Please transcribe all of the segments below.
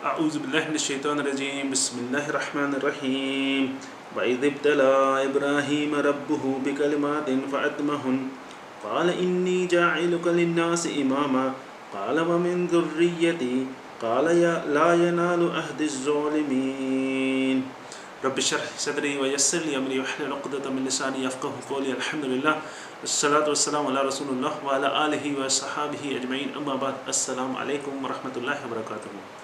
اعوذ بالله من الشيطان الرجيم بسم الله الرحمن الرحيم واذ ابتلى ابراهيم ربه بڪلمات فاتمهن قال اني جاعلك للناس اماما قال ومن ذريتي قال لا ينال عهد الظالمين رب اشرح لي صدري ويسر لي امري واحلل عقدة من لساني يفقهوا قولي الحمد لله والصلاة والسلام علي رسول الله وعلي آله وصحابه اجمعين اما بعد السلام عليڪم ورحمة الله وبرڪاته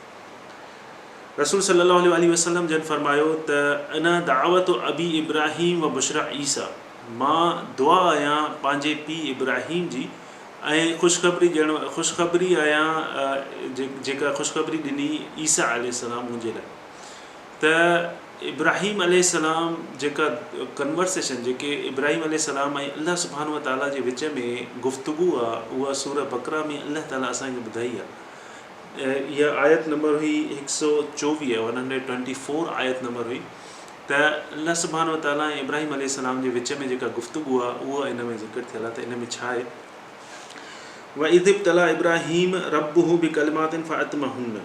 رسول صلي الله عليه واله وسلم جن فرمايو ته انا دعوت ابي ابراهيم وبشرا عيسيٰ مان دعا آهيان پنهنجي پيء ابراهيم جي ۽ خوشخبري ڏيڻ خوشخبري آهيان جيڪا خوشخبري ڏني عيسيٰ عليه السلام منهنجي لاء ته ابراهيم عليه السلام جيڪا ڪنورسيشن جيڪي ابراهيم عليه السلام ۽ الله سبحانه وتعاليٰ جي وچ ۾ گفتگو آ اها سوره بقره ۾ الله تعاليٰ اسان کي ٻڌائي آ اها آيت نمبر هئي هڪ سو چوويهه ون هنڊريڊ ٽوئنٽي فور آيت نمبر هئي ته الله سبحانه وتعاليٰ ۽ ابراهيم عليه السلام جي وچ ۾ جيڪا گفتگو آ اها ان ۾ ذڪر ٿيل آ ته ان ۾ ڇا آهي واذ ابتليٰ ابراهيم ربه بڪلمات فاتمهن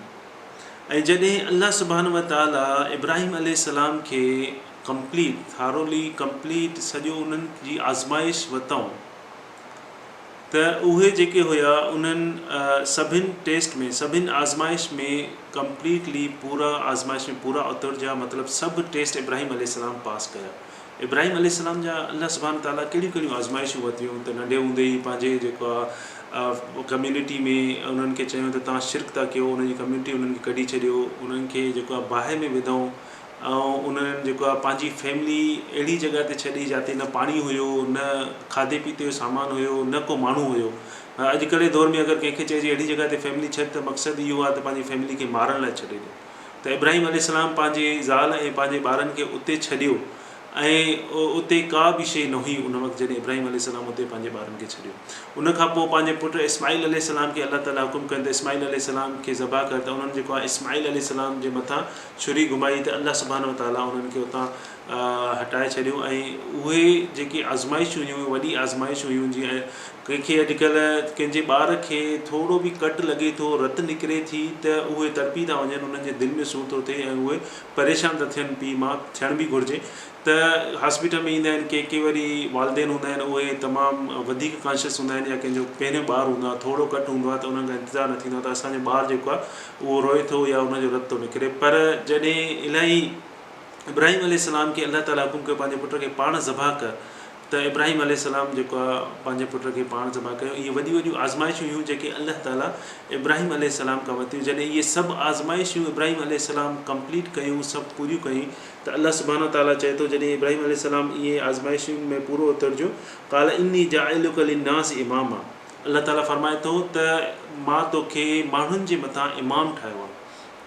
۽ جڏهن الله سبحانه وتعاليٰ ابراهيم عليه السلام کي ڪمپليٽ، ٿارولي ڪمپليٽ، سڄو انهن جي آزمائش ورتائون ته اهي جيڪي هيا انهن سڀن ٽيسٽ ۾ سڀن آزمائش ۾ ڪمپليٽلي پورا آزمائش ۾ پورا اترجا مطلب سڀ ٽيسٽ ابراهيم عليه السلام پاس ڪيا. ابراهيم عليه السلام جا الله سبحانه وتعاليٰ ڪهڙيون ڪهڙيون آزمائشون ورتيون ته ننڍي هوندي ئي پنهنجي جيڪو آهي ڪميونٽي ۾ انهن کي چيو ته توهان شرڪ ٿا ڪيو انهن جي ڪميونٽي انهن کي ڪڍي ڇڏيو انهن کي جيڪو آهي باهه ۾ وڌائون ۽ انهن جيڪو آهي پنهنجي فيملي اهڙي جڳهه تي ڇڏي جاتي نه پاڻي هيو نه کاڌي پيتي جو سامان هيو نه ڪو ماڻهو هيو اڄڪلهه جي دور ۾ اگر ڪنهن کي چئجي اهڙي جڳهه تي فيملي ڇڏ ته مقصد اهو آهي ته پنهنجي فيملي کي مارڻ لاء ڇڏي ڏي ته ابراهيم عليه السلام پنهنجي زال ۽ پنهنجي ٻارن کي اتي ڇڏيو ۽ اتي ڪا به شيء نه هئي ان وقت جڏهن ابراهيم عليه السلام اتي پنهنجي ٻارن کي ڇڏيو. ان کان پوء پنهنجي پٽ اسماعيل عليه السلام کي الله تعاليٰ حڪم ڪيو ته اسماعيل عليه السلام کي ذبح ڪر ته انهن جيڪو آهي اسماعيل عليه السلام جي مٿان ڇري گهمائي ته الله سبحانه وتعاليٰ انهن کي اتان هٽائي ڇڏيو ۽ اهي جيڪي آزمائشون هيون وڏي آزمائش هيون جيئن ڪنهن کي اڄڪلهه ڪنهن جي ٻار کي ٿورو به ڪٽ لڳي ٿو، رت نڪري ٿي ته اهي تڙپي ٿا وڃن، انهن جي دل ۾ سور ٿو ٿئي ۽ اهي پريشان ٿا ٿين، پيء ماء ٿيڻ به گهرجي ته هاسپيٽل ۾ ايندا آهن، ڪي ڪي وري والدين هوندا آهن اهي تمام وڌيڪ ڪانشس هوندا آهن يا ڪنهن جو پهريون ٻار هوندو آهي ٿورو ڪٽ هوندو آهي ته انهن کان انتظار نه ٿيندو آهي ته اسان جو ٻار جيڪو آهي اهو روئي ٿو يا ان جو رت ٿو نڪري پر جڏهن الاهي ابراهيم عليه السلام کي الله تعاليٰ حڪم ڪيو پنهنجي پٽ کي پاڻ ذبح ڪر ته ابراهيم عليه السلام جيڪو آهي پنهنجي پٽ کي پاڻ ذبح ڪيو. اهي وڏيون وڏيون آزمائشون هيون جيڪي الله تعاليٰ ابراهيم عليه السلام کان ورتيون. جڏهن اهي سڀ آزمائشون ابراهيم عليه السلام ڪمپليٽ ڪيون، سڀ پوريون ڪيون ته الله سبحانه وتعاليٰ چئي ٿو جڏهن ابراهيم عليه السلام اهي آزمائشن ۾ پورو اترجو قال اني جاعلک للناس اماما الله تعاليٰ فرمائي ٿو ته مان توکي ماڻهن جي مٿان امام ٺاهيو آهي.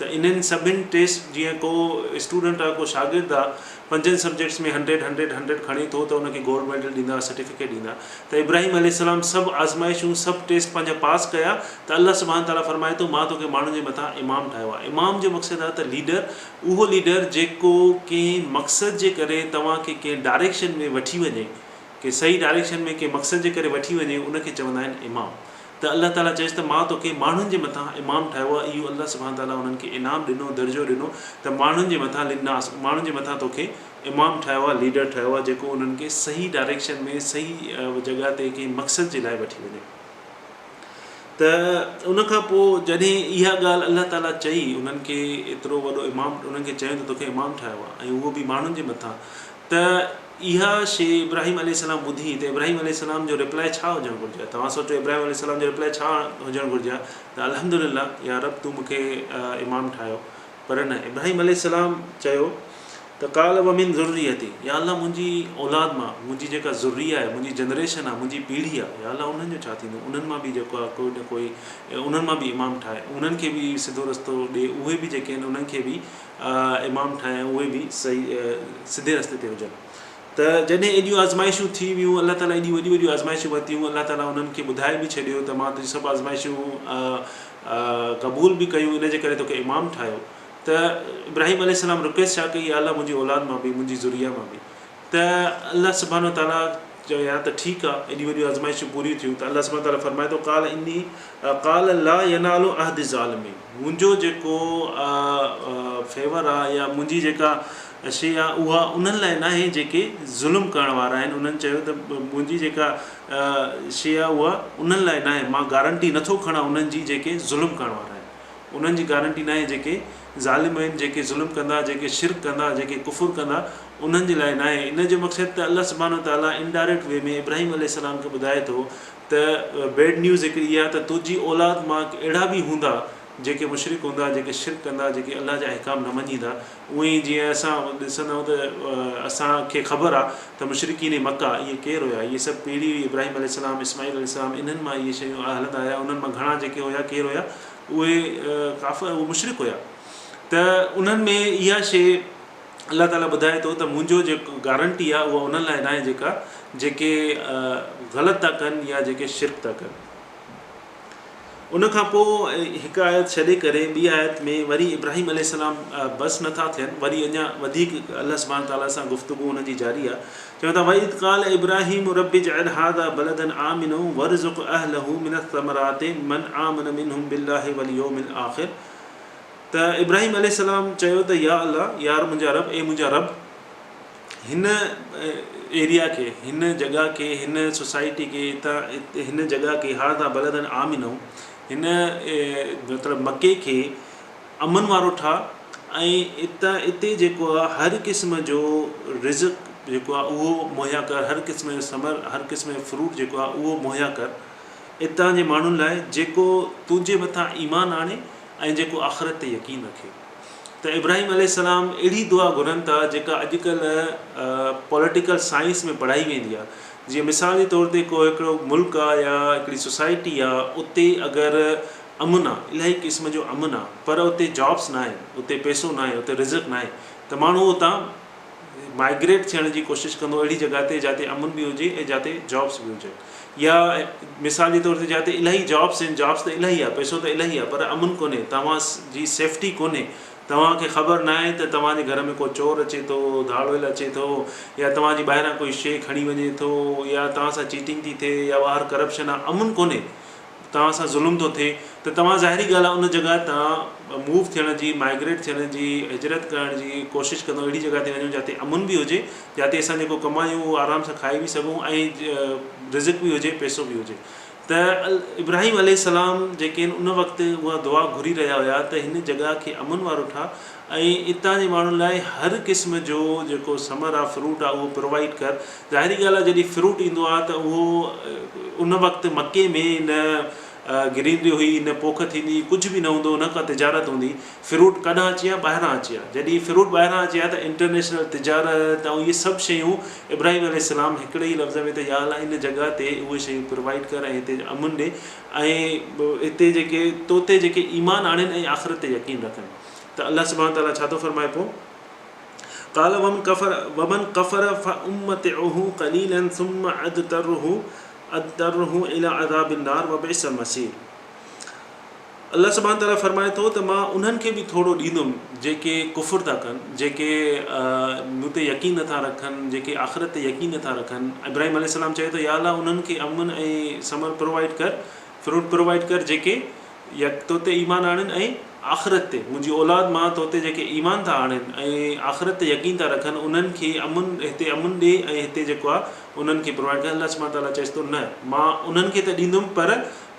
ته انهن سڀن ٽيسٽ جيئن ڪو اسٽوڊنٽ آ ڪو شاگرد آ پنجن سبجيڪٽس ۾ هنڊريڊ هنڊريڊ هنڊريڊ کڻي ٿو ته ان کي گولڊ ميڊل ڏيندا سرٽيفڪيٽ ڏيندا ته ابراهيم عليه السلام سڀ آزمائشون سڀ ٽيسٽ پنهنجا پاس ڪيا ته الله سبحانه تعالٰي فرمائي ٿو مان توکي ماڻهن جي مٿان امام ٺاهيو آ امام جو مقصد آ ته ليڊر اهو ليڊر جيڪو ڪنهن مقصد جي ڪري توهان کي ڪنهن ڊائريڪشن ۾ وٺي وڃي ڪنهن صحيح ڊائريڪشن ۾ ڪنهن مقصد جي ڪري وٺي وڃي ان کي چوندا آهن امام. ته الله تعاليٰ چيس ته مان توکي ماڻهن جي مٿان امام ٺاهيو آهي، اهو الله سبحانه تعاليٰ انهن کي انعام ڏنو، درجو ڏنو ته ماڻهن جي مٿان للناس ماڻهن جي مٿان توکي امام ٺاهيو آهي، ليڊر ٺاهيو آهي، جيڪو انهن کي صحيح ڊائريڪشن ۾ صحيح جڳهه تي ڪنهن مقصد جي لاء وٺي وڃي. ته ان کان پوء جڏهن اها ڳالهه الله تعاليٰ چئي انهن کي ايترو وڏو امام انهن کي چيو ته توکي امام ٺاهيو آهي ۽ اهو به ماڻهن جي مٿان ته اها شيء ابراهيم عليه السلام ٻڌي ته ابراهيم عليه السلام جو رپلائي ڇا هجڻ گهرجي ها؟ توهان سوچو ابراهيم عليه السلام جو رپلائي ڇا هجڻ گهرجي ها ته الحمد لله يا رب تون مون کي امام ٺاهيو پر نه ابراهيم عليه السلام چيو ته قال ومن ذريتي يا الله منهنجي اولاد مان منهنجي جيڪا ذريه آهي منهنجي جنريشن آهي منهنجي پيڙهي آهي يا الله انهن جو ڇا ٿيندو انهن مان به جيڪو آهي ڪوئي نه ڪوئي انهن مان به امام ٺاهي انهن کي به سڌو رستو ڏي اهي به جيڪي آهن انهن کي به امام ٺاهيان اهي به صحيح سڌي رستي تي هجن ته جڏهن ايڏيون آزمائشون ٿي ويون الله تعاليٰ ايڏيون وڏيون وڏيون آزمائشون ورتيون الله تعاليٰ انهن کي ٻڌائي به ڇڏيو ته مان تنهنجون سڀ آزمائشون قبول به ڪيون ان جي ڪري توکي امام ٺاهيو ته ابراهيم عليه السلام رڪويسٽ ڇا ڪئي يا الله منهنجي اولاد مان به منهنجي ذريه مان به ته الله سبحانه وتعاليٰ چيا ته ٺيڪ آ، ايڏيون وڏيون آزمائشون پوريون ٿيون ته الله سبحانه وتعاليٰ فرمائي ٿو قال اني قال لا ينال عهد الظالمين منهنجو جيڪو فيور آ يا منهنجي جيڪا شيء آ اها انهن لاء ناهي جيڪي ظلم ڪرڻ وارا آهن انهن چيو ته منهنجي جيڪا شيء آ اها انهن لاء ناهي مان گارنٽي نٿو کڻان انهن جي جيڪي ظلم ڪرڻ وارا آهن انهن جي گارنٽي ناهي جيڪي ظالم آهن جيڪي ظلم ڪندا جيڪي شرڪ ڪندا جيڪي ڪفر ڪندا انهن جي لاء ناهي ان جو مقصد ته الله سبحانه وتعاليٰ انڊائريڪٽ وي ۾ ابراهيم عليه السلام کي ٻڌائي ٿو ته بيڊ نيوز هڪڙي اها ته تنهنجي اولاد مان اهڙا به هوندا جيڪي مشرڪ هوندا جيڪي شرڪ ڪندا جيڪي الله جا احڪام نه مڃيندا اونئن ئي جيئن اسان ڏسندا آهيون ته اسان کي خبر آهي ته مشرڪين مڪه اهي ڪير هيا اهي سڀ پيڙهي هئي ابراهيم عليه السلام اسماعيل عليه السلام انهن مان اهي شيون هلندا آيا انهن مان گهڻا جيڪي هيا ڪير هيا اهي ڪافر اهي مشرڪ هيا ته انهن ۾ اها شيء الله تعالي ٻڌائي ٿو ته منهنجو جيڪو گارنٽي آهي اها انهن لاء ناهي جيڪا جيڪي غلط ٿا ڪن يا جيڪي شرڪ ٿا ڪن. ان کان پوء هڪ آيت ڇڏي ڪري ٻي آيت ۾ وري ابراهيم عليه السلام بس نه ٿا ٿين وري اڃا وڌيڪ الله سبحانه تعالي سان گفتگو انهن جي جاري آهي چون ٿا واذ قال ابراهيم رب اجعل هذا بلدا آمنا وارزق اهله من الثمرات من آمن منهم بالله واليوم الاخر ته ابراهيم عليه السلام چيو ته يا الله يار منهنجا رب اي منهنجا رب هن ايريا کي هن جڳهه کي هن سوسائٽي کي هتان هن جڳهه کي هذا بلدا آمنا هن مطلب مڪي کي امن وارو ٺاهه ۽ اتان اتي جيڪو آهي هر قسم جو رزق جيڪو آهي اهو مهيا ڪر هر قسم جو ثمر هر قسم جو فروٽ جيڪو آهي اهو مهيا ڪر اتان جي ماڻهن لاء جيڪو تنهنجي مٿان ايمان آڻي ۽ جيڪو آخرت تي يقين رکي ته ابراهيم عليه السلام اهڙي دعا گهرن ٿا جيڪا اڄڪلهه پوليٽيڪل سائنس ۾ پڙهائي ويندي آهي جيئن مثال جي طور تي ڪو هڪڙو ملڪ آهي يا هڪڙي سوسائٽي آهي اتي اگر امن آهي الاهي قسم جو امن آهي پر اتي جابس ناهن اتي پئسو ناهي اتي رزق ناهي ته ماڻهو اتان مائگريٽ ٿيڻ جي ڪوشش ڪندو اهڙي جڳهه تي جاتي امن به هجي ۽ جاتي جابس به هجن يا مثال جي طور تي جاتي الاهي جابس آهن جابس ته الاهي آهي پئسو ته الاهي آهي پر امن ڪونهي توهان جي سيفٽي ڪونهي توهان کي خبر ناهي ته توهان جي گهر ۾ ڪو چور اچي ٿو ڌاڙيل اچي ٿو يا توهان جي ٻاهران ڪوئي شيء کڻي وڃي ٿو يا توهان سان چيٽنگ ٿي ٿئي يا ٻاهر ڪرپشن آهي امن ڪونهي توهان سان ظلم ٿو ٿئي ته توهان ظاهري ڳالهه آهي ان جڳهه تان موو ٿيڻ جي مائگريٽ ٿيڻ جي هجرت ڪرڻ جي ڪوشش ڪندو اهڙي جڳهه تي وڃو جاتي امن به هجي جاتي اسان جيڪو ڪمايون اهو آرام سان کائي به سگهون ۽ رزق به هجي پئسو به هجي ته ابراهيم عليه السلام جيڪي آهن ان وقت اها دعا گهري رهيا هيا ته هن جڳهه کي امن وارو ٺاهه ۽ اتان جي ماڻهن لاء هر قسم جو جيڪو ثمر آهي فروٽ آهي اهو پرووائيڊ ڪر ظاهري ڳالهه آهي جڏهن فروٽ ايندو آهي ته اهو ان وقت مڪي ۾ نه گرينري هئي نه پوک ٿيندي هئي ڪجهه به نه هوندو هو نه ڪا تجارت هوندي هئي فروٽ ڪڏهن اچي ها ٻاهران اچي ها جڏهن فروٽ ٻاهران اچي ها ته انٽرنيشنل تجارت ۽ اهي سڀ شيون ابراهيم عليه السلام هڪڙي ئي لفظ ۾ ته يا الله ان جڳهه تي اهي شيون پرووائيڊ ڪر ۽ هتي امن ڏي ۽ هتي جيڪي تو تي جيڪي ايمان آڻين ۽ آخرت تي يقين رکن ته الله سبحانه تعاليٰ ڇا ٿو فرمائي پوء قال ومن ڪفر ومن ڪفر فامتعه قليلا ثم اضطره اضطره الي عذاب النار وبئس المصير الله سبحانه تعالٰي فرمائي ٿو ته مان انهن کي به ٿورو ڏيندم جيڪي ڪفر ٿا ڪن جيڪي مون تي يقين نٿا رکن جيڪي آخرت تي يقين نٿا رکن ابراهيم عليه السلام چئي ٿو يا الله انهن کي امن ۽ ثمر پرووائيڊ ڪر فروٽ پرووائيڊ ڪر جيڪي يا تو تي ايمان آڻين ۽ آخرت تي، منهنجي اولاد مان تو تي جيڪي ايمان ٿا آڻين ۽ آخرت تي يقين ٿا رکن انهن کي امن هتي امن ڏي ۽ هتي جيڪو آهي انهن کي پرووائيڊ ڪر الله سبحانه وتعاليٰ چئيس ٿو نه مان انهن کي ته ڏيندم پر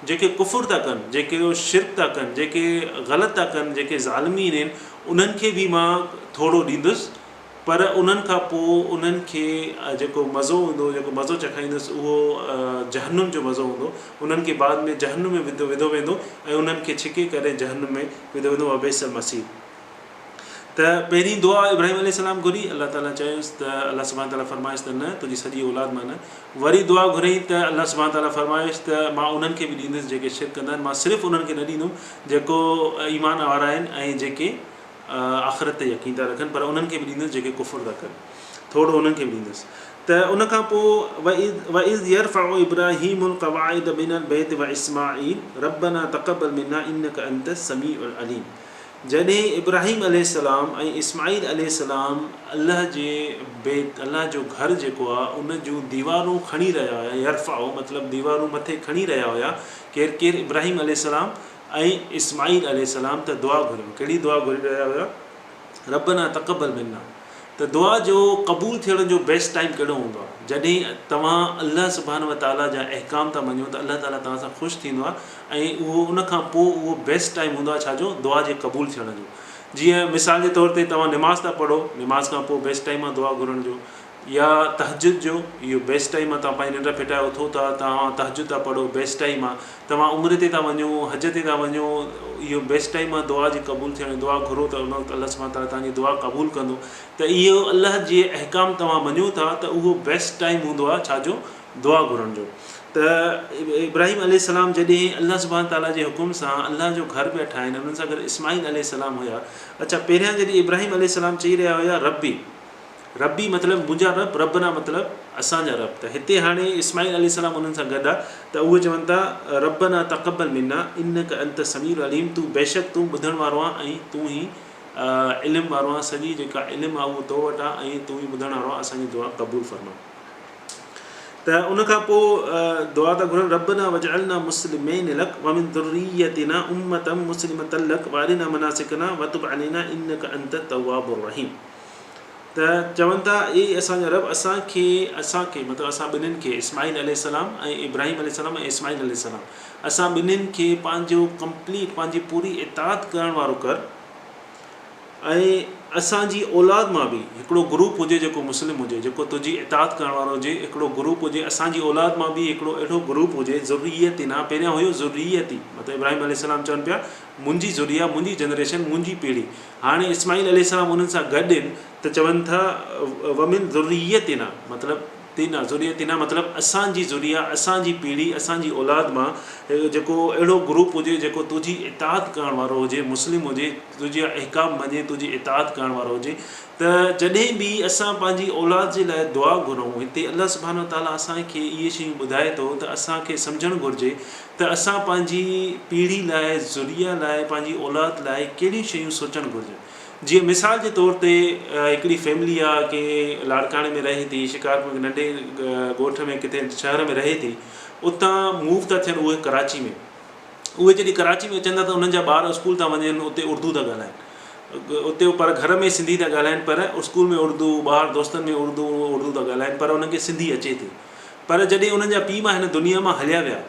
جيڪي ڪفر ٿا ڪن جيڪي شرڪ ٿا ڪن جيڪي غلط ٿا ڪن جيڪي ظالمين آهن انهن کي به مان ٿورو ڏيندس پر انهن کان پوء انهن کي جيڪو مزو هوندو، جيڪو مزو چکائيندس اهو جهنم جو مزو هوندو، انهن کي بعد ۾ جهنم ۾ وڌو ويندو ۽ انهن کي ڇڪي ڪري جهنم ۾ وڌو ويندو وبئس المصير. ته پهرين دعا ابراهيم عليه السلام گهري، الله تعالي چيس ته الله سبحانه وتعالي فرمايس ته نه تنهنجي سڄي اولاد مان نه، وري دعا گهريائين ته الله سبحانه وتعالي فرمايس ته مان انهن کي به ڏيندس جيڪي شرڪ ڪندا آهن، مان صرف انهن کي نه ڏيندم جيڪو ايمان وارا آهن ۽ جيڪي آخرت تي يقين ٿا رکن پر انهن کي به ڏيندس جيڪي ڪفر ٿا ڪن ٿورو انهن کي به ڏيندس ته ان کان پوء واذ يرفع ابراهيم القواعد من البيت واسماعيل ربنا تقبل منا انك انت السميع العليم. جڏهن ابراهيم عليه السلام ۽ اسماعيل عليه السلام الله جي بيت، الله جو گهر جيڪو آهي، ان جون ديوارون کڻي رهيا هيا، يرفع مطلب ديوارون مٿي کڻي رهيا هيا، ڪير ڪير ابراهيم عليه السلام ۽ اسماعيل عليه السلام ته دعا گهريون، ڪهڙي دعا گهري رهيا هيا؟ ربنا تقبل منا. ته دعا جو قبول ٿيڻ جو بيسٽ ٽائيم ڪهڙو هوندو آهي؟ جڏهن توهان الله سبحانه وتعاليٰ جا احڪام ٿا مڃو ته الله تعاليٰ توهان سان خوش ٿيندو آهي ۽ اهو ان کان پوء اهو بيسٽ ٽائيم هوندو آهي ڇا جو؟ دعا جي قبول ٿيڻ جو. جيئن مثال جي طور تي توهان نماز ٿا پڙهو، نماز کان پوء بيسٽ ٽائيم آهي دعا گهرڻ جو يا تهجد جو اهو بيسٽ ٽائيم آهي توهان پنهنجي ننڊ ڦٽائي اٿو ٿا توهان تهجد ٿا پڙهو بيسٽ ٽائيم آهي توهان عمري تي ٿا وڃو، حج تي ٿا وڃو، اهو بيسٽ ٽائيم آهي دعا جي قبول ٿيڻ جو، دعا گهرو ته ان وقت الله سبحانه وتعاليٰ توهان جي دعا قبول ڪندو ته اهو الله جي احڪام توهان مڃو ٿا ته اهو بيسٽ ٽائيم هوندو آهي ڇا جو؟ دعا گهرڻ جو ته ابراهيم عليه السلام جڏهن الله سبحانه وتعاليٰ جي حڪم سان الله جو گهر پيا ٺاهن انهن سان گڏ اسماعيل عليه السلام هيا اڇا پهريان جڏهن ابراهيم عليه السلام چئي رهيا هيا ربي ربي مطلب منهنجا رب، ربنا مطلب اسان جا رب ته هتي هاڻي اسماعيل عليه السلام انهن سان گڏ آ ته اهي چون ٿا ربنا تقبل منا انک انت السميع العليم تون بيشڪ تون ٻڌڻ وارو آن ۽ تون ئي علم وارو آن سڄي جيڪا علم آ اهو تو وٽ آ ۽ تون ئي ٻڌڻ وارو آن اسان جي دعا قبول فرما. ته ان کان پوء دعا ٿا گهرن ربنا واجعلنا مسلمين لک ومن ذريتنا امة مسلمة لک وارنا مناسڪنا وتب علينا انک انت التواب الرحيم. ته چون ٿا، اي اسان جا رب! اسان کي، اسان کي، مطلب اسان ٻنهين کي، اسماعيل عليه السلام ۽ ابراهيم عليه السلام ۽ اسماعيل عليه السلام، اسان ٻنهين کي پنهنجو ڪمپليٽ، پنهنجي پوري اطاعت ڪرڻ وارو ڪر ۽ اسان جي اولاد مان به هڪڙو گروپ هجي جيڪو مسلم هجي، جيڪو تنهنجي اطاعت ڪرڻ وارو هجي، هڪڙو گروپ هجي، اسان جي اولاد مان به هڪڙو اهڙو گروپ هجي، ذريتنا، پهريان هيو ذريتي، مطلب ابراهيم عليه السلام چون پيا، منهنجي ذريه، منهنجي جنريشن، منهنجي پيڙهي. هاڻي اسماعيل عليه السلام انهن سان گڏ آهن ته چون ٿا ومن ذريتنا مطلب تنا ذريتنا مطلب اسان جي ذريه، اسان جي پيڙهي، اسان جي اولاد مان جيڪو اهڙو گروپ هجي جيڪو تنهنجي اطاعت ڪرڻ وارو هجي، مسلم هجي، تنهنجا احڪام مڃي، تنهنجي اطاعت ڪرڻ وارو هجي ته جڏهن به اسان پنهنجي اولاد جي لاء دعا گهرون هتي الله سبحانه وتعاليٰ اسان کي اهي شيون ٻڌائي ٿو ته اسان کي سمجهڻ گهرجي ته اسان پنهنجي پيڙهي لاء، ذريه لاء، پنهنجي اولاد لاء ڪهڙيون شيون سوچڻ گهرجن. جيئن مثال جي طور تي هڪڙي فيملي آ ڪنهن لاڙڪاڻي ۾ رهي ٿي، شڪارپور ۾ ننڍي ڳوٺ ۾ ڪٿي شهر ۾ رهي ٿي، اتان موو ٿا ٿين اهي ڪراچي ۾. اهي جڏهن ڪراچي ۾ اچن ٿا ته انهن جا ٻار اسڪول ٿا وڃن اتي اردو ٿا ڳالهائن. اتي پر گهر ۾ سنڌي ٿا ڳالهائن پر اسڪول ۾ اردو، ٻاهر دوستن ۾ اردو اردو ٿا ڳالهائن پر انهن کي سنڌي اچي ٿي. پر جڏهن انهن جا پيء ماء هن دنيا مان هليا ويا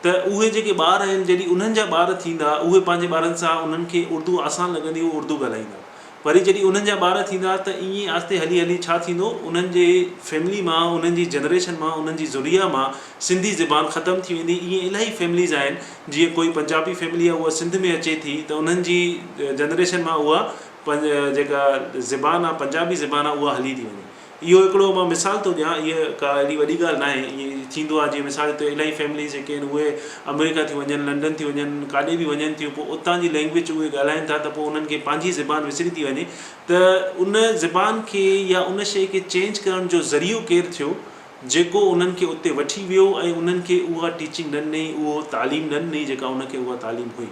ته اهي جيڪي ٻار آهن جڏهن انهن جا ٻار ٿيندا اهي پنهنجي ٻارن سان انهن کي اردو آسان لڳندي اهي اردو ڳالهائيندا وري جڏهن انهن جا ٻار ٿيندا ته ائين آهستي هلي هلي ڇا ٿيندو انهن جي فيملي مان انهن جي جنريشن مان انهن جي ذريه مان سنڌي زبان ختم ٿي ويندي ائين الاهي فيمليز آهن جيئن ڪوئي پنجابي فيملي آهي اها سنڌ ۾ اچي ٿي ته انهن جي جنريشن مان اها جيڪا زبان آهي پنجابي زبان آهي اها هلي ٿي وڃي اهو هڪڙو مان مثال ٿو ڏيان، اها ڪا اهڙي وڏي ڳالهه ناهي، ائين ٿيندو آهي جيئن مثال جي طور الاهي فيمليز جيڪي آهن اهي آمريڪا ٿيون وڃن، لنڊن ٿيون وڃن، ڪاڏي به وڃن ٿيون پوء اتان جي لينگويج اهي ڳالهائن ٿا ته پوء انهن کي پنهنجي زبان وسري ٿي وڃي ته ان زبان کي يا ان شيء کي چينج ڪرڻ جو ذريعو ڪير ٿيو جيڪو انهن کي اتي وٺي ويو ۽ انهن کي اها ٽيچنگ نه ڏني، اهو تعليم نه ڏني جيڪا ان کي اها تعليم هئي.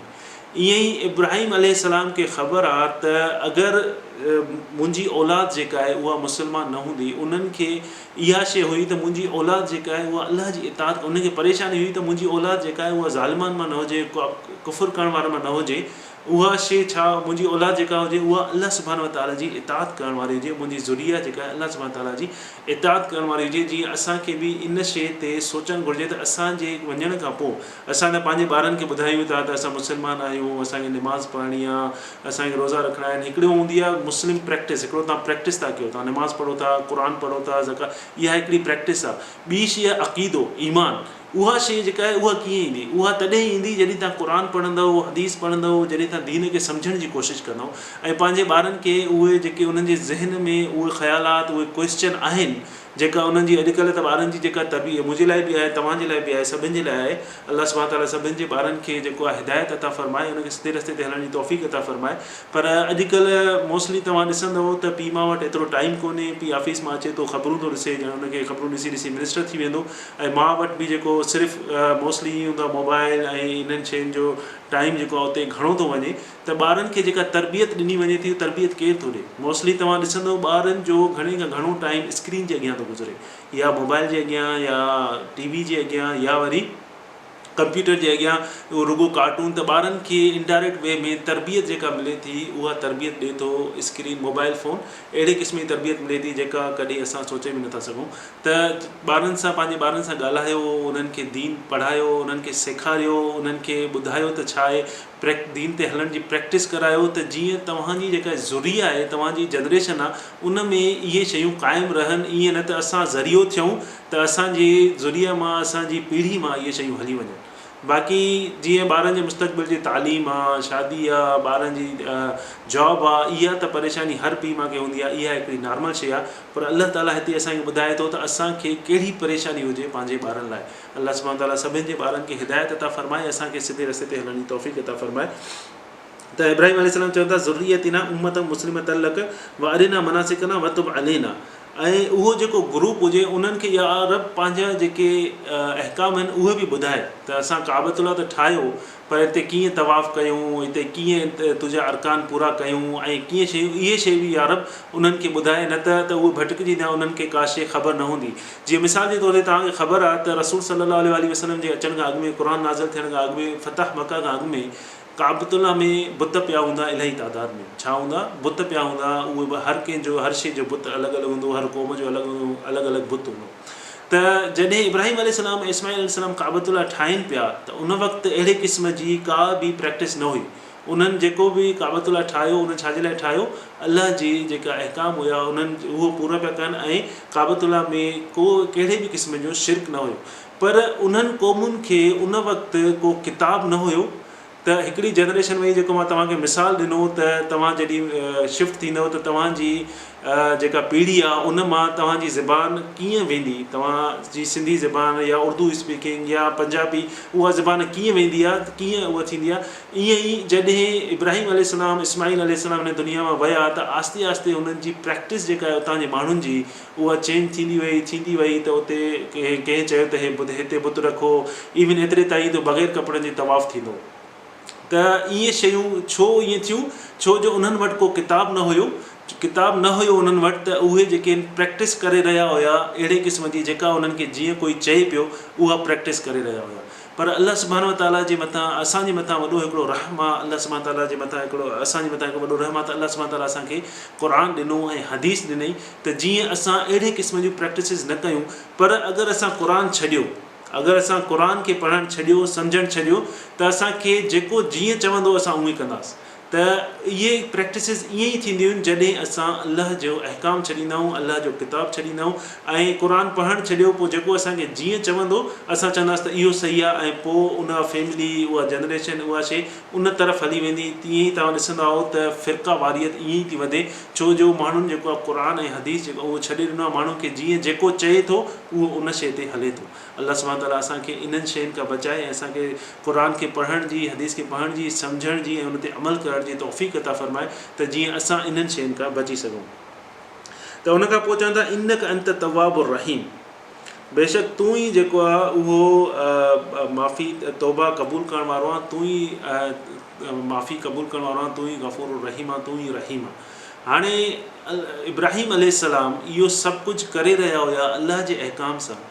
ائين ئي ابراهيم عليه السلام کي خبر آ ته اگر منهنجي اولاد جيڪا آهي اها مسلمان نه هوندي، انهن کي اها شيء هئي ته منهنجي اولاد جيڪا آهي اها الله جي اطاعت انهن کي پريشاني هئي ته منهنجي اولاد جيڪا آهي اها ظالمان مان نه هجي، ڪفر ڪرڻ وارن مان نه هجي، اها شيء ڇا منهنجي اولاد جيڪا هجي اها الله سبحانه وتعاليٰ جي اطاعت ڪرڻ واري هجي، منهنجي ذريه جيڪا آهي الله سبحانه وتعاليٰ جي اطاعت ڪرڻ واري هجي، جيئن اسان کي به ان شيء تي سوچڻ گهرجي ته اسان جي وڃڻ کان پوء اسان ته پنهنجي ٻارن کي ٻڌايون ٿا ته اسان مسلمان آهيون، اسان کي نماز پڙهڻي آهي، اسان کي روزا رکڻا آهن، هڪڙي هوندي آهي مسلم پريڪٽس، هڪڙو توهان پريڪٽس ٿا ڪيو، توهان نماز پڙهو ٿا، قرآن پڙهو ٿا، زڪوات، اها هڪڙي پريڪٽس آهي، ٻي شيء آهي عقيدو، ايمان. اها شيء جيڪا آهي اها ڪيئن ايندي؟ اها تڏهن ايندي جڏهن توهان قرآن پڙهندؤ، حديث پڙهندؤ، جڏهن توهان دين کي سمجهڻ جي ڪوشش ڪندؤ ۽ پنهنجي ٻارن کي اهي جيڪي انهن جي ذهن ۾ اهي خيالات، اهي ڪوئسچن آهن، جيڪا انهن جي اڄڪلهه ته ٻارن جي جيڪا طبي منهنجي لاء به آهي توهان جي لاء به آهي سڀن جي لاء آهي الله سبحانه تعالٰي سڀن جي ٻارن کي جيڪو آهي هدايت عطا فرمائي انهن کي سڌي رستي تي هلڻ جي توفيق عطا فرمائي پر اڄڪلهه موسٽلي توهان ڏسندؤ ته پيء ماء وٽ ايترو ٽائيم ڪونهي پيء آفيس مان اچي ٿو خبرون ٿو ڏسي ڄڻ ان کي خبرون ڏسي ڏسي منسٽر ٿي ويندو ۽ ماء وٽ به جيڪو صرف موسٽلي ائين هوندو آهي موبائل ۽ انهن شين جو ٽائيم جيڪو آهي اتي گهڻو ٿو وڃي ته ٻارن کي جيڪا تربيت ڏني وڃي ٿي تربيت ڪير ٿو ڏي موسٽلي توهان ڏسندو ٻارن جو گهڻي کان گهڻو ٽائيم اسڪرين جي اڳيان ٿو گذري يا موبائل جي اڳيان يا ٽي وي جي اڳيان يا وري ڪمپيوٽر جي اڳيان اهو رڳو ڪارٽون ته ٻارن کي انڊائريڪٽ وي ۾ تربيت جيڪا ملي ٿي اها تربيت ڏي ٿو اسڪرين موبائل فون اهڙي قسم جي تربيت ملي ٿي جيڪا ڪڏهن اسان سوچي به نٿا سگهون ته ٻارن سان پنهنجي ٻارن سان ڳالهايو انهن کي دين پڙهايو انهن کي سيکاريو انهن کي ٻڌايو ته ڇا آهي پريڪ دين تي هلڻ جي پريڪٽس ڪرايو ته جيئن توهان جي جيڪا ذريه آهي توهان جي جنريشن آهي ان ۾ اهي شيون قائم رهن ائين نه ته اسان ذريعو ٿيون ته اسان جي ذريه مان اسان جي پيڙهي مان اهي شيون هلي وڃن باقي جيئن ٻارن جي مستقبل جي تعليم آ شادي آ ٻارن جي جاب آ اها ته پريشاني هر پيء ماء کي هوندي آ اها هڪڙي نارمل شيء آ پر الله تعالي هتي اسان کي ٻڌائي ٿو ته اسان کي ڪهڙي پريشاني هجي پنهنجي ٻارن لاء الله سبحانه تعالي سڀن جي ٻارن کي هدايت عطا فرمائي اسان کي سڌي رستي تي هلڻ جي توفيق عطا فرمائي ته ابراهيم عليه السلام چون ٿا ذريتنا امة مسلمة لڪ وارنا مناسڪنا وتب علينا ۽ اهو جيڪو گروپ هجي انهن کي يا رب پنهنجا جيڪي احڪام آهن اهي به ٻڌائي ته اسان ڪعبة الله ته ٺاهيو پر هتي ڪيئن طواف ڪيون هتي ڪيئن تنهنجا ارڪان پورا ڪيون ۽ ڪيئن شيون اهي شيء به يا رب انهن کي ٻڌائي نه ته ته اهي ڀٽڪجي ويندا انهن کي ڪا شيء خبر نه هوندي جيئن مثال جي طور تي توهان کي خبر آهي ته رسول صلي الله عليه واٰله وسلم جي اچڻ کان اڳ ۾ قرآن نازل ٿيڻ کان اڳ ۾ فتح مڪه کان اڳ ۾ ڪعبة الله ۾ بت پيا هوندا الاهي تعداد ۾ ڇا هوندا بت پيا هوندا اهي به هر ڪنهن جو هر شيء جو بت الڳ الڳ هوندو هر قوم جو الڳ الڳ الڳ بت هوندو ته جڏهن ابراهيم عليه السلام ۽ اسماعيل عليه السلام ڪعبة الله ٺاهين پيا ته ان وقت اهڙي قسم جي ڪا به پريڪٽس نه هئي انهن جيڪو به ڪعبة الله ٺاهيو انهن ڇا جي لاء ٺاهيو الله جي جيڪا احڪام هيا انهن اهو پورا پيا ڪن ۽ ڪعبة الله ۾ ڪو ڪهڙي به قسم جو شرڪ نه هيو پر انهن قومن کي ان وقت ڪو ڪتاب نه هيو ته هڪڙي جنريشن وئي جيڪو مان توهان کي مثال ڏنو ته توهان جڏهن شفٽ ٿيندؤ ته توهان جي جيڪا پيڙهي آهي ان مان توهان جي زبان ڪيئن ويندي توهان جي سنڌي زبان يا اردو اسپيڪنگ يا پنجابي اها زبان ڪيئن ويندي آهي ڪيئن اها ٿيندي آهي ائين ئي جڏهن ابراهيم عليه السلام اسماعيل عليه السلام هن دنيا مان ويا ته آهستي آهستي انهن جي پريڪٽس جيڪا آهي اتان جي ماڻهن جي اها چينج ٿيندي وئي ٿيندي وئي ته اتي ڪنهن چيو ته هي بت هتي بت رکو ايون ايتري تائين ته بغير ڪپڙن جي طواف ٿيندو ته اهي شيون ڇو ائين ٿيون ڇو جو انهن وٽ ڪو ڪتاب نه هيو ڪتاب نه هيو انهن وٽ ته اهي جيڪي پريڪٽس ڪري رهيا هيا اهڙي قسم جي جيڪا انهن کي جيئن ڪوئي چئي پيو اها پريڪٽس ڪري رهيا هيا پر الله سبحانه وتعاليٰ جي مٿان اسان جي مٿان وڏو هڪڙو رحم آ الله سبحانه وتعاليٰ جي مٿان هڪڙو اسان جي مٿان هڪڙو وڏو رحم آ ته الله سبحانه وتعاليٰ اسان کي قرآن ڏنو ۽ حديث ڏنئي ته جيئن اسان اهڙي قسم جون پريڪٽسز نه ڪيون پر اگر اسان قرآن ڇڏيو اگر اسان قرآن کي پڙهڻ ڇڏيو سمجهڻ ڇڏيو ته اسان کي جيڪو جيئن چوندو اسان اونئي ڪنداس ته اهي پريڪٽسز ائين ئي ٿينديون آهن جڏهن اسان الله جو احڪام ڇڏيندا آهيون، الله جو ڪتاب ڇڏيندا آهيون ۽ قرآن پڙهڻ ڇڏيو پوء جيڪو اسان کي جيئن چوندو اسان چونداسين ته اهو صحيح آهي ۽ پوء ان فيملي اها جنريشن اها شيء ان طرف هلي ويندي تيئن ئي توهان ڏسندا آهيو ته فرقه واريت ائين ئي ٿي وڌي ڇو جو ماڻهن جيڪو آهي قرآن ۽ حديث جيڪو اهو ڇڏي ڏنو آهي ماڻهن کي جيئن جيڪو چئي ٿو اهو ان شيء تي هلي ٿو. الله سبحانه وتعاليٰ اسان کي انهن شين کان بچائي ۽ اسان کي قرآن کي پڙهڻ جي، حديث کي پڙهڻ جي، سمجهڻ جي ۽ ان تي عمل ڪرڻ جي توفيق عطا فرمائي ته جيئن اسان انهن شين کان بچي سگهون. ته ان کان پوء چون ٿا انک انت التواب الرحيم بيشڪ تون ئي جيڪو آهي اهو معافي توبه قبول ڪرڻ وارو آهين تون ئي معافي قبول ڪرڻ وارو آهين تون ئي غفور الرحيم آهين تون ئي رحيم آهين. هاڻي ابراهيم عليه السلام اهو سڀ ڪجهه ڪري رهيا هيا الله جي احڪام سان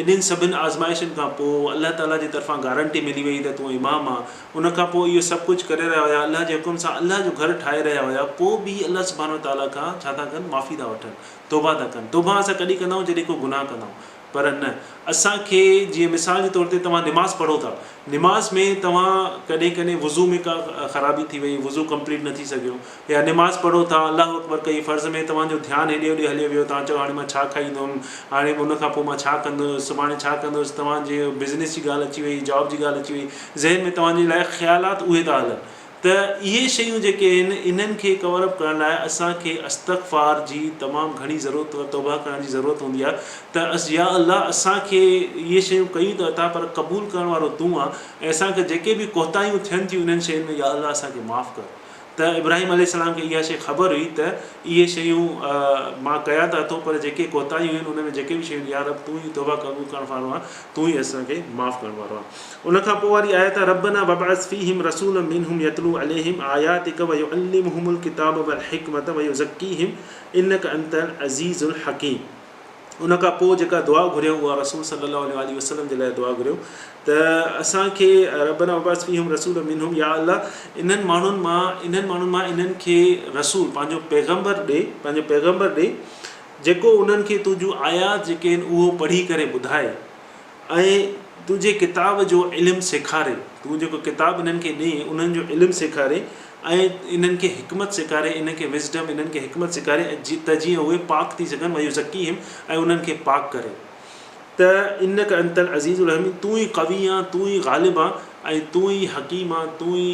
ايڏين سڀن آزمائشن کان پوء الله تعاليٰ جي طرفان گارنٽي ملي وئي ته تون امام آن ان کان پوء اهو سڀ ڪجهه ڪري رهيا هيا الله جي حڪم سان الله جو گهر ٺاهي رهيا هيا پوء به الله سبحانه وتعاليٰ کان ڇا ٿا ڪن معافي ٿا وٺن توبه ٿا ڪن توبه اسان ڪڏهن ڪندا آهيون جڏهن ڪو گناهه ڪندا آهيون پر نه اسان کي جيئن مثال جي طور تي توهان نماز پڙهو ٿا نماز ۾ توهان ڪڏهن ڪڏهن وضو ۾ ڪا خرابي ٿي وئي وضو ڪمپليٽ نه ٿي سگهيو يا نماز پڙهو ٿا الله اڪبر ڪئي فرض ۾ توهان جو ڌيان هيڏي هوڏي هليو ويو توهان چيو هاڻي مان ڇا کائيندم هاڻي ان کان پوء مان ڇا ڪندس سڀاڻي ڇا ڪندس توهان جي بزنس جي ڳالهه اچي وئي جاب جي ڳالهه اچي وئي ذهن ۾ توهان جي لاء خيالات اهي ٿا هلن ته اهي شيون جيڪي آهن انهن کي ڪور اپ ڪرڻ لاء اسان کي استغفار جي تمام گهڻي ضرورت توبه ڪرڻ جي ضرورت هوندي آهي ته يا الله اسان کي اهي شيون ڪيون ته اٿا پر قبول ڪرڻ وارو تون آن ۽ اسان کي جيڪي به ڪوتاهيون ٿين ٿيون انهن شين ۾ يا الله اسان کي معاف ڪر ته ابراهيم عليه السلام کي اها شيء خبر هئي ته اهي شيون مان ڪيان ته اٿو پر جيڪي ڪوتاهيون آهن ان ۾ جيڪي به شيون يا رب تون ئي توبه قبول ڪرڻ وارو آن تون ئي اسان کي معاف ڪرڻ وارو آن. ان کان پوء واري آيت آهي ربنا وابعث فيهم رسولا منهم يتلو عليهم آياتک ويعلمهم الڪتاب والحڪمة ويزڪيهم انک انت العزيز الحڪيم ان کان پوء جيڪا دعا گهريائون اها رسول صلي الله عليه واٰله وسلم جي لاء دعا گهريائون ته اسان کي ربنا وابعث فيهم رسولا منهم يا الله انهن ماڻهن مان انهن ماڻهن مان انهن کي رسول پنهنجو پيغمبر ڏي پنهنجو پيغمبر ڏي جيڪو انهن کي تنهنجون آيات جيڪي آهن اهو پڙهي ڪري ٻڌائي ۽ تنهنجي ڪتاب جو علم سيکاري، تون جيڪو ڪتاب انهن کي ڏئين انهن جو علم سيکاري ۽ انهن کي حڪمت سيکاري، انهن کي Wisdom، انهن کي حڪمت سيکاري ته جيئن اهي پاڪ ٿي سگهن، ويزڪيهم ۽ انهن کي پاڪ ڪري ته انک انت العزيز الحميد تون ئي قوي آن، تون ئي غالب آن ۽ تون ئي حڪيم آن، تون ئي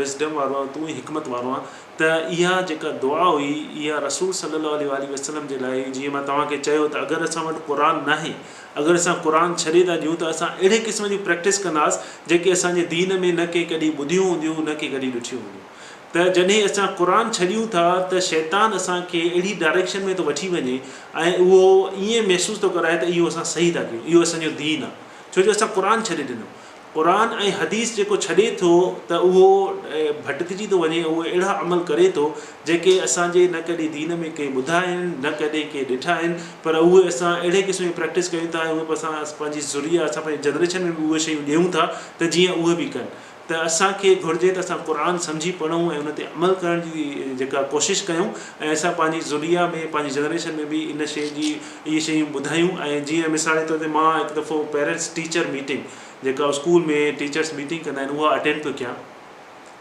Wisdom وارو آن، تون ئي حڪمت وارو آن. ته اها جيڪا دعا هئي اها رسول صلي الله عليه واٰله وسلم جي لاء هئي جيئن مان توهان کي چيو ته اگر اسان وٽ قرآن ناهي اگر اسان قرآن ڇڏي ٿا ڏيون ته اسان اهڙي قسم جون پريڪٽس ڪنداس جيڪي اسان جي دين ۾ نه ڪنهن ڪڏهن ٻڌيون هونديون نه ڪنهن ڪڏهن ڏٺيون هونديون ته جڏهن اسان قرآن ڇڏيون ٿا ته شيطان اسان کي اهڙي ڊائريڪشن ۾ ٿو وٺي وڃي ۽ اهو ائين محسوس ٿو ڪرائي ته اهو اسان صحيح ٿا ڪيون اهو اسان جو دين آهي ڇو جو اسان قرآن ڇڏي ڏنو قرآن ۽ حديث جيڪو ڇڏي ٿو ته اهو ڀٽڪجي ٿو وڃي، اهو اهڙا عمل ڪري ٿو جيڪي اسان جي نه ڪڏهن دين ۾ ڪنهن ٻڌا آهن نه ڪڏهن ڪنهن ڏٺا آهن پر اهي اسان اهڙي قسم جي پريڪٽس ڪيون ٿا ۽ اهي اسان پنهنجي ذريه اسان پنهنجي جنريشن ۾ به اهي شيون ڏيون ٿا ته جيئن اهي به ڪن ته اسان کي گهرجي ته اسان قرآن سمجهي پڙهون ۽ ان تي عمل ڪرڻ جي جيڪا ڪوشش ڪيون ۽ اسان پنهنجي ذريه ۾ پنهنجي جنريشن ۾ به ان شيء جي اهي شيون ٻڌايون ۽ جيئن مثال جي طور تي مان هڪ دفعو پيرنٽس ٽيچر ميٽنگ جيڪا اسڪول ۾ ٽيچرس ميٽنگ ڪندا آهن اها اٽينڊ پيو ڪيان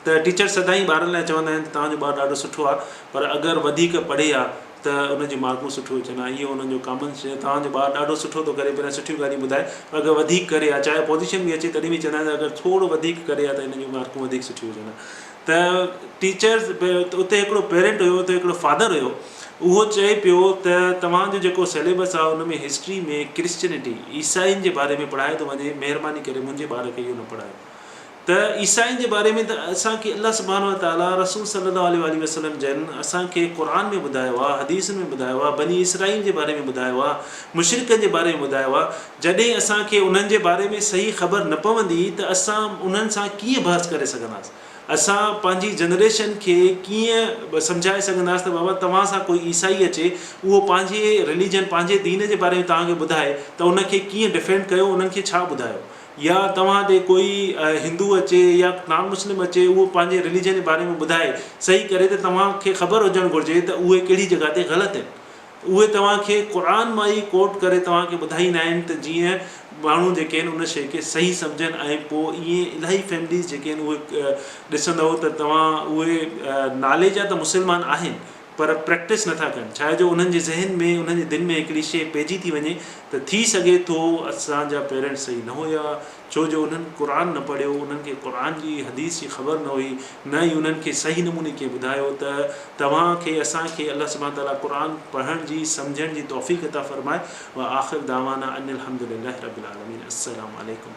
ته ٽيچر سدائين ٻارن لاء چوندا آهن ته توهان جو ٻار ڏاڍو سٺو آهي پر اگر وڌيڪ پڙهي ها ته ان جون مارڪون سٺيون اچن ها اهو انهن جو ڪامن توهان جو ٻار ڏاڍو سٺو ٿو ڪري پهريان سٺيون ڳالهيون ٻڌائي پر اگر وڌيڪ ڪري ها چاهي پوزيشن به اچي تڏهن به چوندا آهن ته اگر ٿورو وڌيڪ ڪري ها ته ان جون مارڪون وڌيڪ سٺيون اچن ها ته ٽيچرز اتي هڪڙو پيرنٽ هيو اتي هڪڙو فادر هيو اهو چئي پيو ته توهان جو جيڪو سيليبس آهي ان ۾ هسٽري ۾ ڪرسچنٽي عيسائين جي باري ۾ پڙهايو ٿو وڃي مهرباني ڪري منهنجي ٻار کي اهو نه پڙهايو ته عيسائين جي باري ۾ ته اسان کي الله سبحانه وتعالي رسول صلي الله عليه واٰله وسلم جن اسان کي قرآن ۾ ٻڌايو آهي حديثن ۾ ٻڌايو آهي بني اسرائيل جي باري ۾ ٻڌايو آهي مشرڪن جي باري ۾ ٻڌايو آهي جڏهن اسان کي انهن جي باري ۾ صحيح خبر نه پوندي ته اسان انهن سان ڪيئن بحث ڪري سگهنداسين؟ اسان پنهنجي جنريشن کي ڪيئن سمجهائي سگهنداسين ته بابا توهان سان ڪوئي عيسائي اچي اهو پنهنجي رليجن پنهنجي دين جي باري ۾ توهان کي ٻڌائي ته ان کي ڪيئن ڊفينڊ ڪيو انهن کي ڇا ٻڌايو يا توهان ڏي ڪوئي هندو اچي يا نان مسلم اچي اهو پنهنجي رليجن جي باري ۾ ٻڌائي صحيح ڪري ته توهان کي خبر هجڻ گهرجي ته اهي ڪهڙي جڳهه تي غلط آهن. اهي توهان کي قرآن مان ئي ڪوٽ ڪري توهان کي ٻڌائيندا آهن ته جيئن ماڻهو جيڪي آهن ان شيء کي صحيح سمجهن ۽ پوء ائين الاهي فيمليز جيڪي آهن اهي ڏسندؤ ته توهان اهي نالي جا ته مسلمان آهن پر پريڪٽس نٿا ڪن ڇا جو انهن جي ذهن ۾ انهن جي دل ۾ هڪڙي شيء پئجي ٿي وڃي ته ٿي سگهي ٿو اسان جا پيرنٽس صحيح نه هيا ڇو جو انهن قرآن نه پڙهيو، انهن کي قرآن جي حديث جي خبر نه هئي، نه ئي انهن کي صحيح نموني ڪنهن ٻڌايو ته توهان کي اسان کي الله سبحانه وتعاليٰ قرآن پڙهڻ جي سمجهڻ جي توفيق عطا فرمائي وآخر دعوانا ان الحمد لله رب العالمين السلام عليڪم.